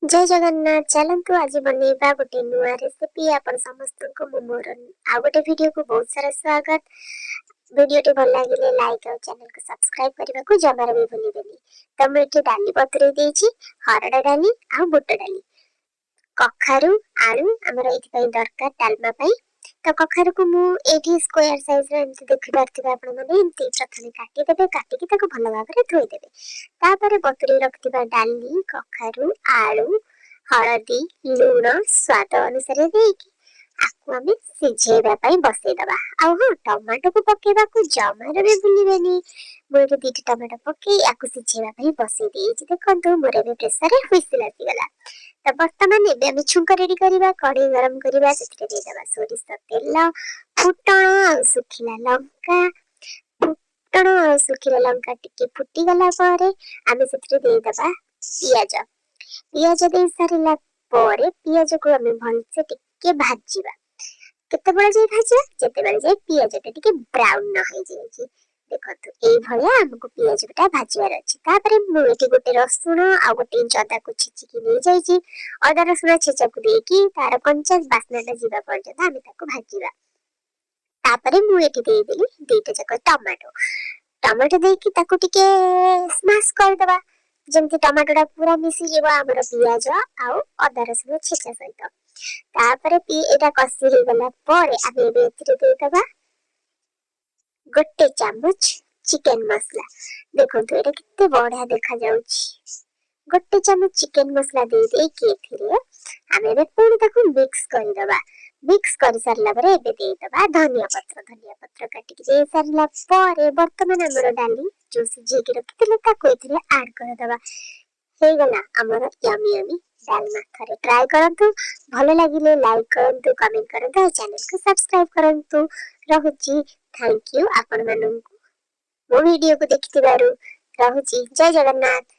ଜୟ ଜଗନ୍ନାଥ। ଚାଲନ୍ତୁ, ଆଜି ବନେଇବା ଗୋଟେ ନୂଆ ରେସିପି। ଆପଣ ସମସ୍ତଙ୍କୁ ମୁଁ ମୋର ଆଉ ଗୋଟେ ଭିଡ଼ିଓକୁ ବହୁତ ସାରା ସ୍ୱାଗତ। ଭିଡ଼ିଓଟି ଭଲ ଲାଗିଲେ ଲାଇକ୍ ଆଉ ଚ୍ୟାନେଲକୁ ସବସ୍କ୍ରାଇବ କରିବାକୁ ଜମାରେ ବି ଭୁଲିବେନି। ତ ମୁଁ ଏଠି ଡାଲି ବତୁରେଇ ଦେଇଛି, ହରଡ଼ ଡାଲି ଆଉ ବୁଟ ଡାଲି। କଖାରୁ, ଆଳୁ ଆମର ଏଇଥିପାଇଁ ଦରକାର ଡାଲମା ପାଇଁ। ତ କଖାରୁକୁ ମୁଁ ଏଇଠି ସ୍କୋୟାର ସାଇଜର ଏମିତି ଦେଖିପାରୁଥିବେ ଆପଣମାନେ, ଏମିତି ପ୍ରଥମେ କାଟିଦେବେ। କାଟିକି ତାକୁ ଭଲ ଭାବରେ ଧୋଇଦେବେ। ତାପରେ ବତୁରେଇ ରଖିଥିବା ଡାଲି, କଖାରୁ, ଆଳୁ, ହଳଦୀ, ଲୁଣ ସ୍ୱାଦ ଅନୁସାରେ ଦେଇକି ଆକୁ ଆମେ ସିଝେଇବା ପାଇଁ ବସେଇଦବା। ଆଉ ହଁ, ଟମାଟୋକୁ ପକେଇବାକୁ ଜମାରୁ ବି ଭୁଲିବେନି। ମୁଁ ଏଠି 2ଟି ଟମାଟୋ ପକେଇ ଆକୁ ସିଝେଇବା ପାଇଁ ବସେଇ ଦେଇଛି। ଦେଖନ୍ତୁ, ମୋର ଏବେ ପ୍ରେସରରେ ହୁଇସିଲ ଆସିଗଲା। ତ ବର୍ତ୍ତମାନ ଏବେ ଆମେ ଛୁଙ୍କ ରେଡି କରିବା। କଢେଇ ଗରମ କରିବା, ସେଥିରେ ଦେଇଦେବା ସୋରିଷ ତେଲ, ଫୁଟଣ ଆଉ ଶୁଖିଲା ଲଙ୍କା। ଫୁଟଣ ଆଉ ଶୁଖିଲା ଲଙ୍କା ଟିକେ ଫୁଟିଗଲା ପରେ ଆମେ ସେଥିରେ ଦେଇଦେବା ପିଆଜ। ପିଆଜ ଦେଇ ସାରିଲା ପରେ ପିଆଜକୁ ଆମେ ଭଲସେ ଟିକେ ଭାଜିବା। କେତେବେଳେ ଯାଇ ଭାଜିବା? ଯେତେବେଳେ ଯାଇ ପିଆଜଟା ଟିକେ ବ୍ରାଉନ ନ ହେଇଯାଇଛି। ଦେଖନ୍ତୁ, ଏଇଭଳିଆ ଆମକୁ ପିଆଜଟା ଭାଜିବାର ଅଛି। ତାପରେ ମୁଁ ଏଠି ଗୋଟେ ରସୁଣ ଆଉ ଗୋଟେ ଇଞ୍ଚ ଅଦାକୁ ଛେଚିକି ନେଇଯାଇଛି। ଅଦା ରସୁଣ ଛେଚାକୁ ଦେଇକି ତାର କଞ୍ଚା ବାସ୍ନାଟା ଯିବା ପର୍ଯ୍ୟନ୍ତ ଆମେ ତାକୁ ଭାଜିବା। ତାପରେ ମୁଁ ଏଠି ଦେଇଦେଲି 2ଟା ଯାକ ଟମାଟୋ। ଟମାଟୋ ଦେଇକି ତାକୁ ଟିକେ ସ୍ମାସ୍ କରିଦବା, ଯେମିତି ଟମାଟୋଟା ପୁରା ମିଶିଯିବ ଆମର ପିଆଜ ଆଉ ଅଦା ରସୁଣ ଛେଚା ସହିତ। ତାପରେ ଏଇଟା କଷି ହେଇଗଲା ପରେ ଆମେ ଏବେ ଏଥିରେ ଦେଇଦବା ଗୋଟେ ଚାମଚ ଚିକେନ ମସଲା। ଦେଖନ୍ତୁ, ଏଇଟା କେତେ ବଢିଆ ଦେଖାଯାଉଛି। ଗୋଟେ ଚାମଚ ଚିକେନ ମସଲା ଦେଇ ଦେଇକି ଏଥିରେ ଆମେ ଏବେ ପୁଣି ତାକୁ ମିକ୍ସ କରିଦବା। ମିକ୍ସ କରିସାରିଲା ପରେ ଏବେ ଦେଇଦବା ଧନିଆ ପତ୍ର। ଧନିଆ ପତ୍ର କାଟିକି ଦେଇ ସାରିଲା ପରେ ବର୍ତ୍ତମାନ ଆମର ଡାଲି ଯୋଉ ସିଝେଇକି ରଖିଥିଲେ, ତାକୁ ଏଥିରେ ଆଡ କରିଦବା। ହେଇଗଲା ଆମର ୟମି ୟମି ଡାଲମା। ଥରେ ଟ୍ରାଏ କରନ୍ତୁ। ଭଲ ଲାଗିଲେ ଲାଇକ୍ କରନ୍ତୁ, କମେଣ୍ଟ କରନ୍ତୁ ଆଉ ଚ୍ୟାନେଲକୁ ସବସ୍କ୍ରାଇବ କରନ୍ତୁ। ରହୁଛି। Thank you ଆପଣମାନଙ୍କୁ ମୋ ଭିଡ଼ିଓକୁ ଦେଖିଥିବାରୁ। ରହୁଛି, ଜୟ ଜଗନ୍ନାଥ।